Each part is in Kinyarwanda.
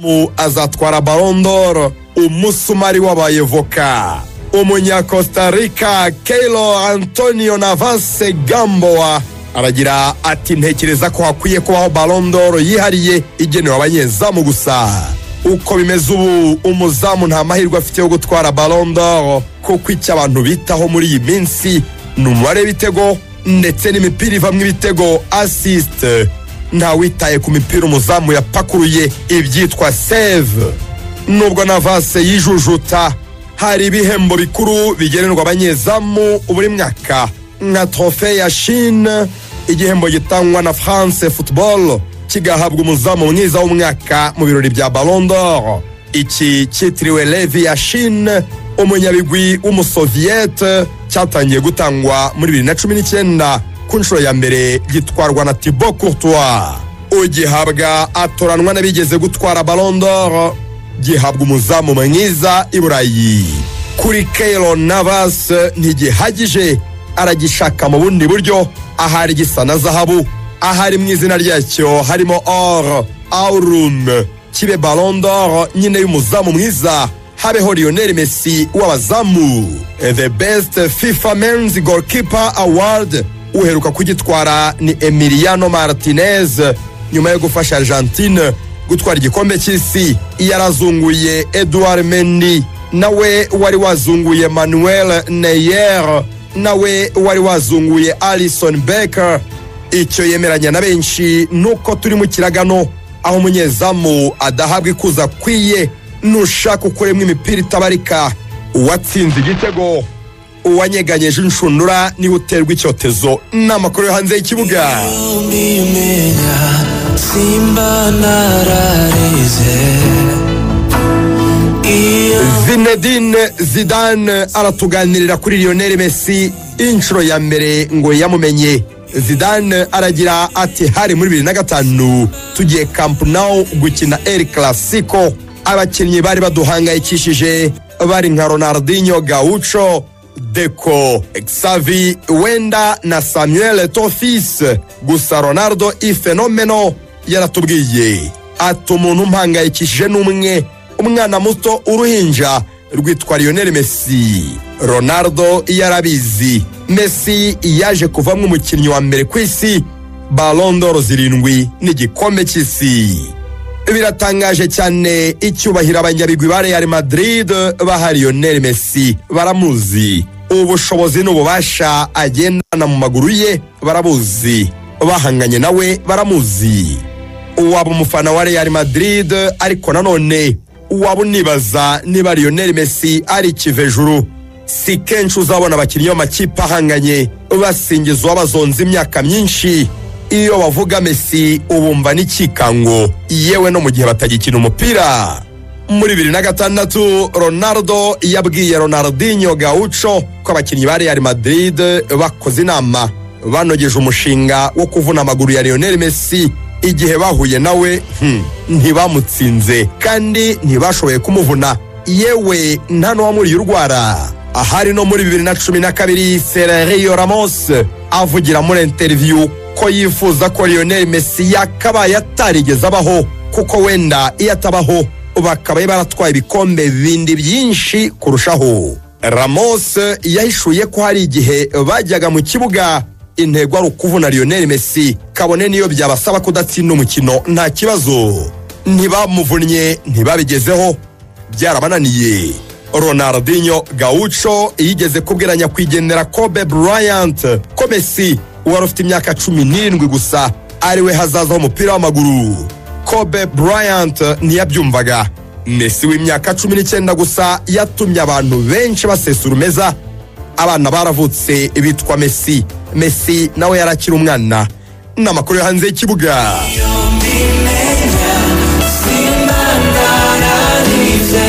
Mu azatwara Ballon d'Or umusumari wabaye voka. Umunya Costa Rica Keylor Antonio Navas Gamboa aragira ati ntekereza ko hakwiye kubaho Ballon d'Or yihariye igenewe abanyezamu gusa. Uko bimeze ubu, umuzamu nta mahirwe afite yo gutwara Ballon d'Or, kuko icyo abantu bitaho muri iyi minsi ni umubare w'ibitego ndetse n'imipira ivamo ibitego, assist. Ntawitaye ku mipira umuzamu yapakuruye, ibyitwa save. Nubwo Navas yijujuta, hari ibihembo bikuru bigenerwa abanyezamu buri mwaka, nka Trophée Yachine, igihembo gitangwa na France Football kigahabwa umuzamu mwiza w'umwaka mu birori bya Ballon d'Or. Iki cyitiriwe Lev Yachine, umunyabigwi w'umusoviyete, cyatangiye gutangwa muri 2019, ku nshuro ya mbere gitwarwa na Thibaut Courtois. Ugihabwa atoranwa n'abigeze gutwara Ballon d'Or, gihabwa umuzamu mwiza i Burayi. Kuri Keylor Navas ntigihagije, aragishaka mu bundi buryo, ahari gisa na zahabu, ahari mu izina ryacyo harimo or, aurum, kibe Ballon d'Or nyine y'umuzamu mwiza, habeho Lionel Messi w'abazamu. The Best FIFA Men's Goalkeeper Award, uheruka kugitwara ni Emiliano Martinez nyuma yo gufasha Argentine gutwara igikombe cy'isi. Yarazunguye Edouard Mendy, nawe wari wazunguye Manuel Neuer, nawe wari wazunguye Alisson Becker. Icyo yemeranya na benshi nuko turi mu kiragano aho umunyezamu adahabwa ikuzo akwiye. Nushaka ukuremo imipira itabarika, uwatsinze igitego, uwanyeganyeje inshundura niwe uterwa icyotezo. N'amakuru yo hanze y'ikibuga. Mbimenya simba nararize iyo. Zinedine Zidane aratuganirira kuri Lionel Messi, inshuro ya mbere ngo yamumenye. Zidane aragira ati hari muri 2005, tugiye Camp Nou gukina El Clasico. Abakinnyi bari baduhangayikishije bari nka Ronaldinho Gaucho, Deco, Xavi wenda na Samuel Eto'o Fils. Gusa Ronaldo il Fenomeno yaratubwiye ati umuntu umpangayikishije n'umwe, umwana muto, uruhinja rwitwa Lionel Messi. Ronaldo yarabizi. Messi yaje kuvamo umukinnyi wa mbere ku isi, Ballon d'Or zirindwi n'igikombe cy'isi. Biratangaje cyane icyubahiro abanyabigwi ba Real Madrid baha Lionel Messi. Baramuzi, ubushobozi n'ububasha agendana mu maguru ye barabuzi, bahanganye nawe baramuzi. Waba umufana wa Real Madrid, ariko nanone waba unibaza niba Lionel Messi ari ikivejuru. Si kenshi uzabona abakinnyi b'amakipe ahanganye basingizwa bazonze imyaka myinshi. Iyo bavuga Messi ubumva n'ikikango, yewe no mu gihe batagikina umupira. Muri 2006 Ronaldo yabwiye Ronaldinho Gaucho ko abakinnyi ba Real Madrid bakoze inama, banogeje umushinga wo kuvuna amaguru ya Lionel Messi. Igihe bahuye nawe, ntibamutsinze kandi ntibashoboye kumuvuna, yewe nta n'uwamuriye urwara. Ahari no muri 2012 Sergio Ramos avugira muri interview ko yifuza ko Lionel Messi yakabaye atarigeze abaho, kuko wenda iyo atabaho bakaba baratwaye ibikombe bindi byinshi kurushaho. Ramos yahishuye ko hari igihe bajyaga mu kibuga intego ari ukuvuna Lionel Messi, kabone niyo byabasaba kudatsinda umukino nta kibazo. Ntibamuvunnye, ntibabigezeho, byarabananiye. Ronaldinho Gaucho yigeze kubwira nyakwigendera Kobe Bryant ko Messi wari ufite imyaka 17 gusa ariwe hazaza h'umupira w'amaguru. Kobe Bryant ntiyabyumvaga. Messi w'imyaka 19 gusa yatumye abantu benshi basesa urumeza. Abana baravutse bitwa Messi, Messi nawe yarakiri umwana. N'amakuru yo hanze y'ikibuga. Mbimenya simba nararize.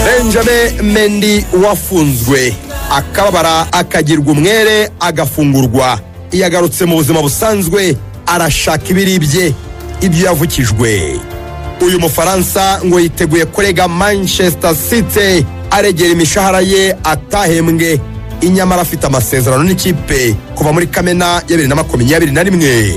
Benjamin Mendy wafunzwe akababara, akagirwa umwere, agafungurwa, yagarutse mu buzima busanzwe, arashaka ibiribye ibyo yavukijwe. Uyu Mufaransa ngo yiteguye kurega Manchester City, aregera imishahara ye atahembwe, inyamara afite amasezerano n'ikipe kuva muri Kamena ya 2021.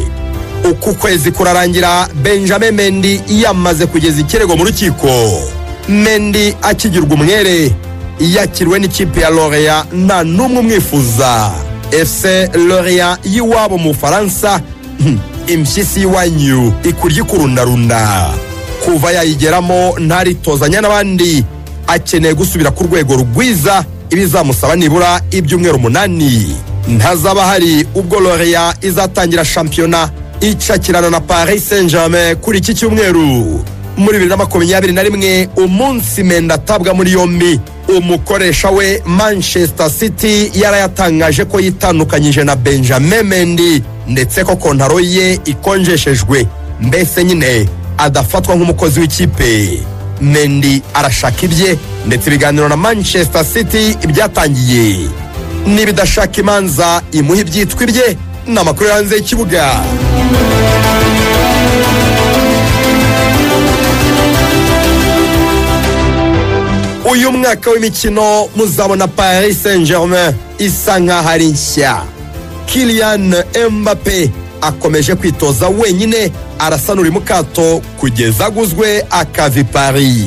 Uku kwezi kurarangira Benjamin Mendy yamaze kugeza ikirego mu rukiko. Mendy akigirwa umwere, yakiriwe n'ikipe ya Lorient nta n'umwe umwifuza. FC Lorient y'iwabo mu Bufaransa, impyisi y'iwanyu ikurya ikurundarunda. Kuva yayigeramo ntaritozanya n'abandi, akeneye gusubira ku rwego rwiza, ibizamusaba nibura ibyumweru 8. Ntazaba hari ubwo Lorient izatangira shampiyona icakirana na Paris Saint-Germain kuri iki cyumweru. Muri 2021 umunsi Mendy atabwa muri yombi, umukoresha we Manchester City yarayatangaje ko yitandukanyije na Benjamin Mendy, ndetse ko kontaro ye ikonjeshejwe, mbese nyine adafatwa nk'umukozi w'ikipe. Mendy arashaka ibye, ndetse ibiganiro na Manchester City byatangiye. Nibidashaka imanza imuha ibyitwa ibye. Ni amakuru hanze y'ikibuga. Uyu mwaka w'imikino muzabona Paris Saint-Germain isa nkaho ari nshya. Kylian Mbappe akomeje kwitoza wenyine, arasanura mukato kugeza aguzwe akava i Paris.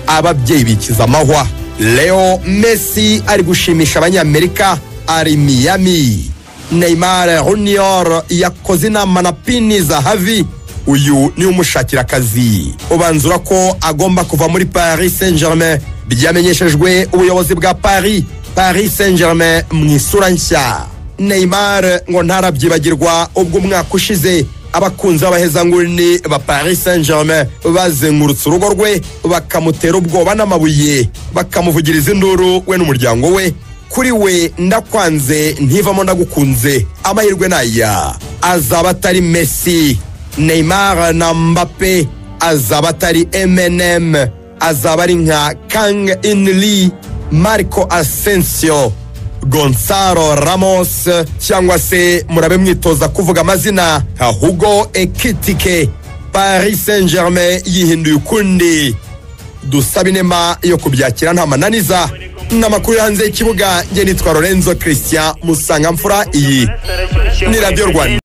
Ababyeyi bikiza amahwa. Leo Messi ari gushimisha abanyamerika ari Miami. Neymar Junior yakoze inama na Pini Zahavi, uyu ni umushakira akazi. Ubanzura ko agomba kuva muri Paris Saint-Germain byamenyeshejwe ubuyobozi bwa Paris Saint-Germain mu isura nshya. Neymar ngo ntarabyibagirwa ubwo umwaka ushize abakunzi b'abahezanguni ba Paris Saint-Germain bazengurutse urugo rwe bakamutera ubwoba n'amabuye, bakamuvugiriza induru we n'umuryango we. Kuri we ndakwanze ntivamo ndagukunze, amahirwe naya. Azaba atari Messi, Neymar na Mbappe, azaba atari Eminem, azaba ari nka Kang In Lee, Marco Asensio, Gonzalo Ramos, cyangwa se murabe mwitoza kuvuga amazina nka Hugo Ekitike. Paris Saint-Germain yihinduye ukundi, dusaba inema yo kubyakira nta mananiza. N'amakuru hanze y'ikibuga, nge nitwa Lorenzo Christian Musangamfura, iyi ni Radio Rwanda.